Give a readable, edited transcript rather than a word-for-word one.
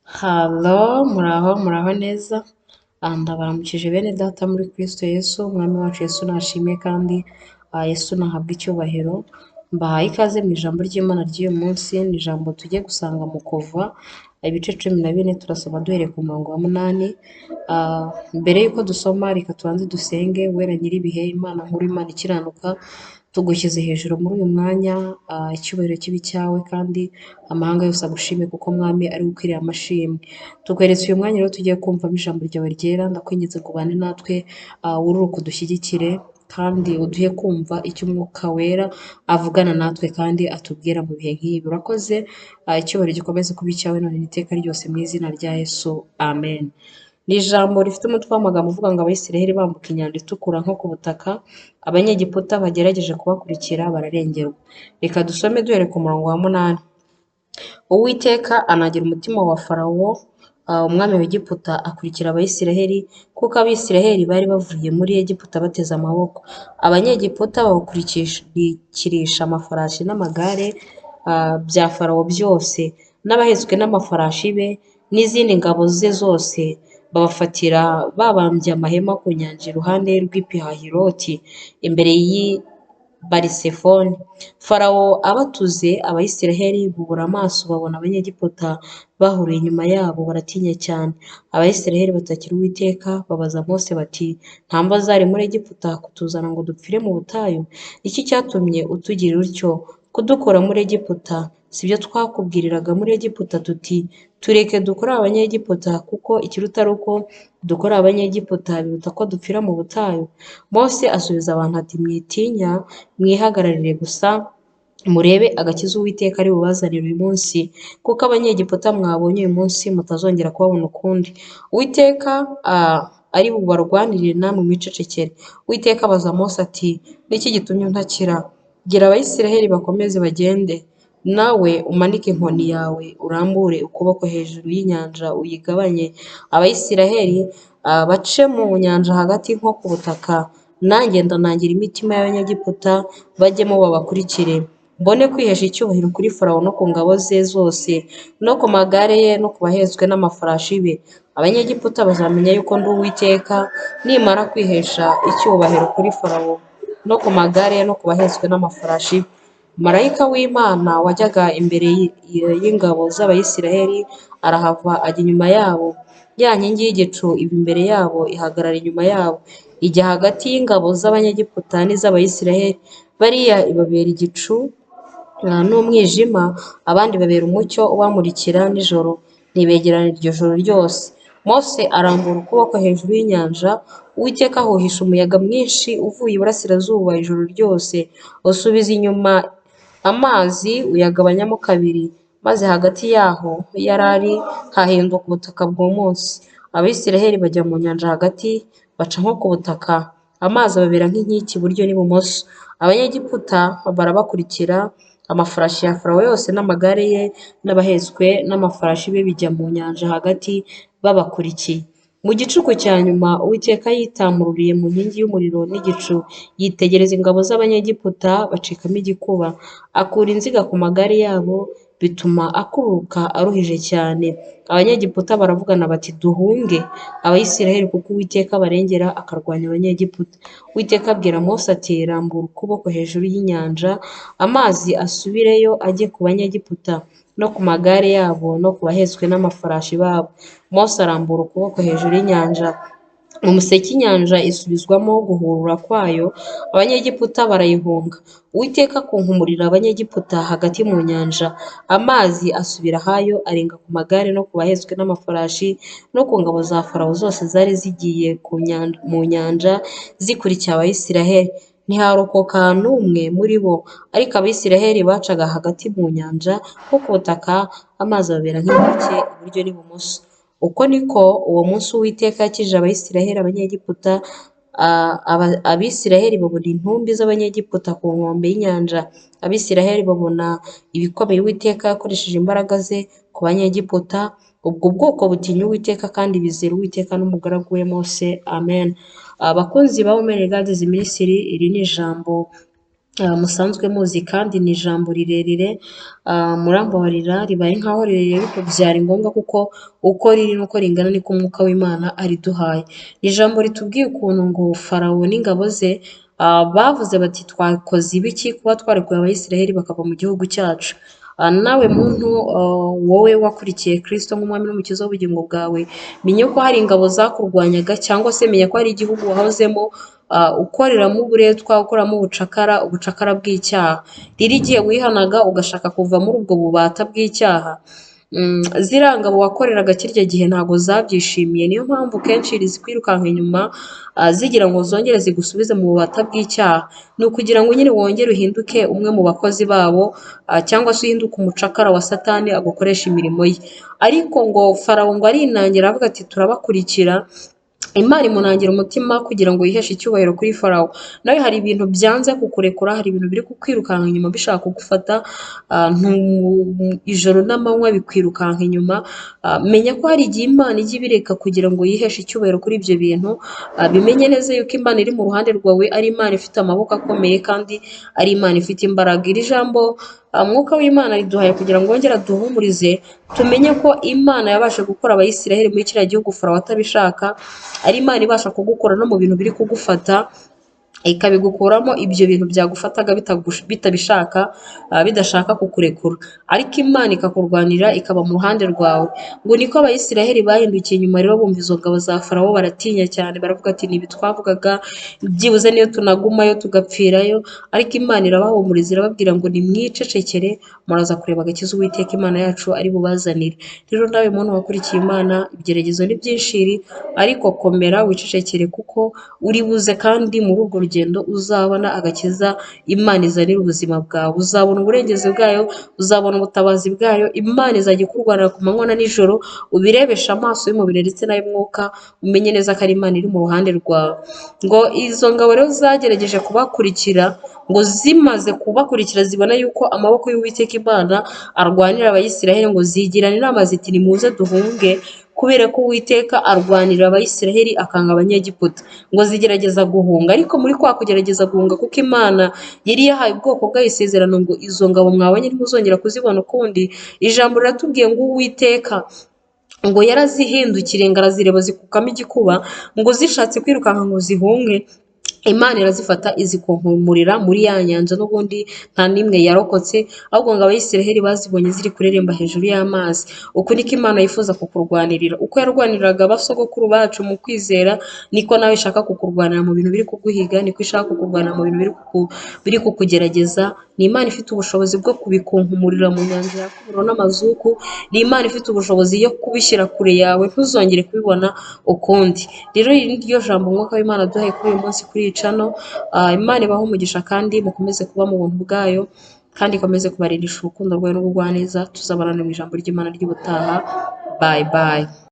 Halo, muraho, muraho neza. Ndabaramukije bene data muri Kristo Yesu, Umwami wacu Yesu nashimwe kandi Yesu nahabwe icyubahiro. Mbahaye ikaze mu ijambo ry'Imana ry'uyu munsi, ni ijambo tugiye gusanga mu Kuva ibice 14, turasoma duhereye ku murongo wa 8. Mbere y'uko dusoma, reka tubanze dusenge. Wera nyir'ibihe, Imana nkuru, Imana ikiranuka, tugushyize hejuru muri uyu mwanya, icyubahiro kibe icyawe kandi amahanga yose agushime kuko Mwami ari we ukwiriye amashimwe. Tukweretse uyu mwanya rero tugiye kumvamo ijambo ryawe ryera, ndakwinginze ngo ubane natwe, wururuke udushyigikire kandi uduhe kumva icyo Umwuka Wera avugana natwe kandi atubwira mu bihe nk'ibi. Urakoze, icyubahiro gikomeze kuba icyawe none n'iteka ryose mu izina rya Yesu, amen. Ni ijambo rifite umutwe w'amagambo uvuga ngo Abisirayeli bambuka inyanja itukura nko ku butaka, Abanyegiputa bagerageje kubakurikira bararengerwa. Reka dusome duhere ku murongo wa 8. Uwiteka anagira umutima wa Farawo, umwami wa Egiputa, akurikira Abisirayeli, kuko Abisirayeli bari bavuye muri Egiputa bateze amaboko. Abanyegiputa babakurikirisha amafarashi n'amagare bya Farawo byose, n'abahetswe n'amafarashi be n'izindi ngabo ze zose, babafatira babambye amahema ku nyanja iruhande rw'i Pihahiroti, imbere y'i Barisefoni. Farawo abatuze, Abayisraheli bubura amaso babona Abanyegiputa bahuruye inyuma yabo, baratinya cyane. Abayisraheli batakira Uwiteka, babaza Mose bati nta mva zari muri Egiputa kutuzana ngo dupfire mu butayu? Iki cyatumye utugirira utyo kudukura muri Egiputa? Si byo twakubwiriraga muri Egiputa tuti tureke dukore Abanyegiputa, kuko ikiruta ari uko dukora Abanyegiputa biruta ko dupfira mu butayu. Mose asubiza abantu ati mwitinya, mwihagararire gusa murebe agakiza Uwiteka ari bubazanire uyu munsi, kuko Abanyegiputa mwabonye uyu munsi mutazongera kubabona ukundi. Uwiteka ari bubarwanirire namwe mwicecekere. Uwiteka abaza Mose ati niki gitumye untakira? Bwira Abayisraheli bakomeze bagende, nawe umanike inkoni yawe urambure ukuboko hejuru y'inyanja uyigabanye, Abayisraheli bace mu nyanja hagati nko ku butaka, nanjye ndanangira imitima y'Abanyegiputa bajyemo babakurikire, mbone kwihesha icyubahiro kuri Farawo no ku ngabo ze zose, no ku magare ye no ku bahetswe n'amafarashi be. Abanyegiputa bazamenya yuko ndi Uwiteka, nimara kwihesha icyubahiro kuri Farawo no ku magare ye no ku bahetswe n'amafarashi be. Marayika w'Imana wajyaga imbere y'ingabo z'Abayisraheli arahava ajya inyuma yabo, ya nkingi y'igicu iba imbere yabo ihagarara inyuma yabo, ijya hagati y'ingabo z'Abanyegiputa n'iz'Abayisraheli, bariya ibabera igicu n'umwijima, abandi babera umucyo ubamurikira nijoro, ntibegerana iryo joro ryose. Mose arambura ukuboko hejuru y'inyanja, Uwiteka ahuhisha umuyaga mwinshi uvuye iburasirazuba ijoro ryose, usubiza inyuma amazi uyagabanyamo kabiri, maze hagati yaho yari ari hahinduka ubutaka bwumutse. Abisirayeli bajya mu nyanja hagati, baca nko ku butaka, amazi ababera nk'inkike iburyo n'ibumoso. Abanyegiputa barabakurikira, amafarashi ya Farawo yose n'amagare ye n'abahetswe n'amafarashi be bijya mu nyanja hagati babakurikiye. Mu gicuku cya nyuma Uwiteka yitamururiye mu nkingi y'umuriro n'igicu, yitegereza ingabo z'Abanyegiputa bacikamo igikuba, akura inziga ku magare yabo, bituma akururuka aruhije cyane. Abanyegiputa baravugana bati duhunge Abayisraheli kuko Uwiteka abarengera akarwanya Abanyegiputa. Uwiteka abwira Mose ati rambura ukuboko hejuru y'inyanja, amazi asubireyo ajye ku Banyegiputa no ku magare yabo no ku bahetswe n'amafarashi babo. Mose arambura ukuboko hejuru y'inyanja, mu museke inyanja isubizwamo guhurura kwayo, Abanyegiputa barayihunga. Uwiteka akunkumurira Abanyegiputa hagati mu nyanja, amazi asubira ahayo arenga ku magare no ku bahetswe n'amafarashi no ku ngabo za Farawo zose zari zigiye mu nyanja zikurikiye Abayisraheli. Ntiharokoka n'umwe muri bo, ariko Abayisraheli bacaga hagati mu nyanja nko ku butaka, amazi ababera nk'inkike iburyo n'ibumoso. Uko niko uwo munsi Uwiteka yakijije Abayisraheli Abanyegiputa, Abisirayeli babona intumbi z'Abanyegiputa ku nkombe y'inyanja. Abisirayeli babona ibikomeye Uwiteka yakoresheje imbaraga ze ku Banyegiputa. Ubwo bwoko butinya Uwiteka kandi bizera Uwiteka n'umugaragu we Mose. Amen. Abakunzi ba Women Guards Ministry, iri ni ijambo musanzwe muzi kandi ni ijambo rirerire, murambabarira ribaye nkaho rirerire ariko byari ngombwa kuko uko riri n'uko ringana niko umwuka w'Imana ariduhaye. Ni ijambo ritubwiye ukuntu ngo Farawo n'ingabo ze bavuze bati twakoze ibiki kuba twarekuye Abayisiraheli bakava mu gihugu cyacu. Nawe muntu, wowe wakurikiye Kristo nk'umwami n'umukiza w'ubugingo bwawe, menya ko hari ingabo zakurwanyaga cyangwa se menya ko hari igihugu wahozemo ukoreramo uburetwa, ukoreramo ubucakara, ubucakara bw'icyaha. Rero igihe wihanaga ugashaka kuva muri ubwo bubata bw'icyaha, ziriya ngabo wakoreraga kirya gihe ntabwo zabyishimiye, niyo mpamvu kenshi zikwirukanka inyuma zigira ngo zongere zigusubize mu bubata bw'icyaha. Ni ukugira ngo nyine wongere uhinduke umwe mu bakozi babo, cyangwa se uhinduke umucakara wa Satani agukoresha imirimo ye. Ariko ngo Farawo ngo arinangira aravuga ati turabakurikira, Imana imunangira umutima kugira ngo yiheshe icyubahiro kuri Farawo. Nawe hari ibintu byanze kukurekura, hari ibintu biri kukwirukanka inyuma bishaka kugufata, ijoro n'amanywa bikwirukanka inyuma, menya ko hari igihe Imana ijya ibireka kugira ngo yiheshe icyubahiro kuri ibyo bintu, bimenye neza yuko Imana iri mu ruhande rwawe, ari Imana ifite amaboko akomeye kandi ari Imana ifite imbaraga. Iri jambo Mwuka w'Imana riduhaye kugira ngo wongere aduhumurize, tumenye ko Imana yabasha gukura Abayisiraheli muri kiriya gihugu Farawo atabishaka, ari Imana ibasha kugukura no mu bintu biri kugufata, ikabigukuramo ibyo bintu byagufataga bitabishaka, bidashaka kukurekura. Ariko Imana ikakurwanira ikaba mu ruhande rwawe. Ngo niko Abayisiraheli bahindukiye inyuma rero bumva izo ngabo za Farawo baratinya cyane, baravuga ati ni ibi twavugaga, byibuze niyo tunagumayo tugapfirayo, ariko Imana irabahumuriza irababwira ngo nimwicecekere, muraza kureba agakiza Uwiteka Imana yacu ari bubazanire. Rero nawe muntu wakurikiye Imana, ibigeragezo ni byinshi ariko komera wicecekere kuko uri buze kandi muri urwo rugendo uzabona agakiza Imana izanira ubuzima bwawe, uzabona uburengezi bwayo, uzabona ubutabazi bwayo, Imana izajya ikurwanira ku manywa na nijoro, ubirebeshe amaso y'umubiri ndetse n'ay'umwuka, umenye neza ko ari Imana iri mu ruhande rwawe. Ngo izo ngabo rero zagerageje kubakurikira, ngo zimaze kubakurikira zibona yuko amaboko y'Uwiteka Imana arwanira Abayisiraheli, ngo zigirana inama ziti nimuze duhunge, kubera ko Uwiteka arwanira Abayisiraheli akanga Abanyegiputa. Ngo zigerageza guhunga, ariko muri kwa kugerageza guhunga kuko Imana yari yahaye ubwoko bwayo isezerano ngo izo ngabo mwabonye ntimuzongera kuzibona ukundi, ijambo riratubwiye ngo Uwiteka ngo yarazihindukiriye ngo arazireba zikukamo igikuba, ngo zishatse kwirukanka ngo zihunge, Imana irazifata izikunkumurira muri ya nyanja, n'ubundi nta n'imwe yarokotse, ahubwo ngo Abayisiraheli bazibonye ziri kureremba hejuru y'amazi. Uku niko Imana yifuza kukurwanirira. Uko yarwaniriraga abasogokuru bacu mu kwizera, niko nawe ishaka kukurwanira mu bintu biri kuguhiga, niko ishaka kukurwanira mu bintu biri kukugerageza. Ni Imana ifite ubushobozi bwo kubikunkumurira mu nyanja yaka umuriro n'amazuku, ni Imana ifite ubushobozi yo kubishyira kure yawe ntuzongere kubibona ukundi. Rero iri ni ryo jambo Umwuka w'Imana aduhaye kuri uyu munsi kuri iyi channel. Imana ibahe umugisha kandi mukomeze kuba mu buntu bwayo, kandi ikomeze kubarindisha urukundo rwayo n'ubugwaneza. Tuzabonana mu ijambo ry'Imana ry'ubutaha. Bye bye.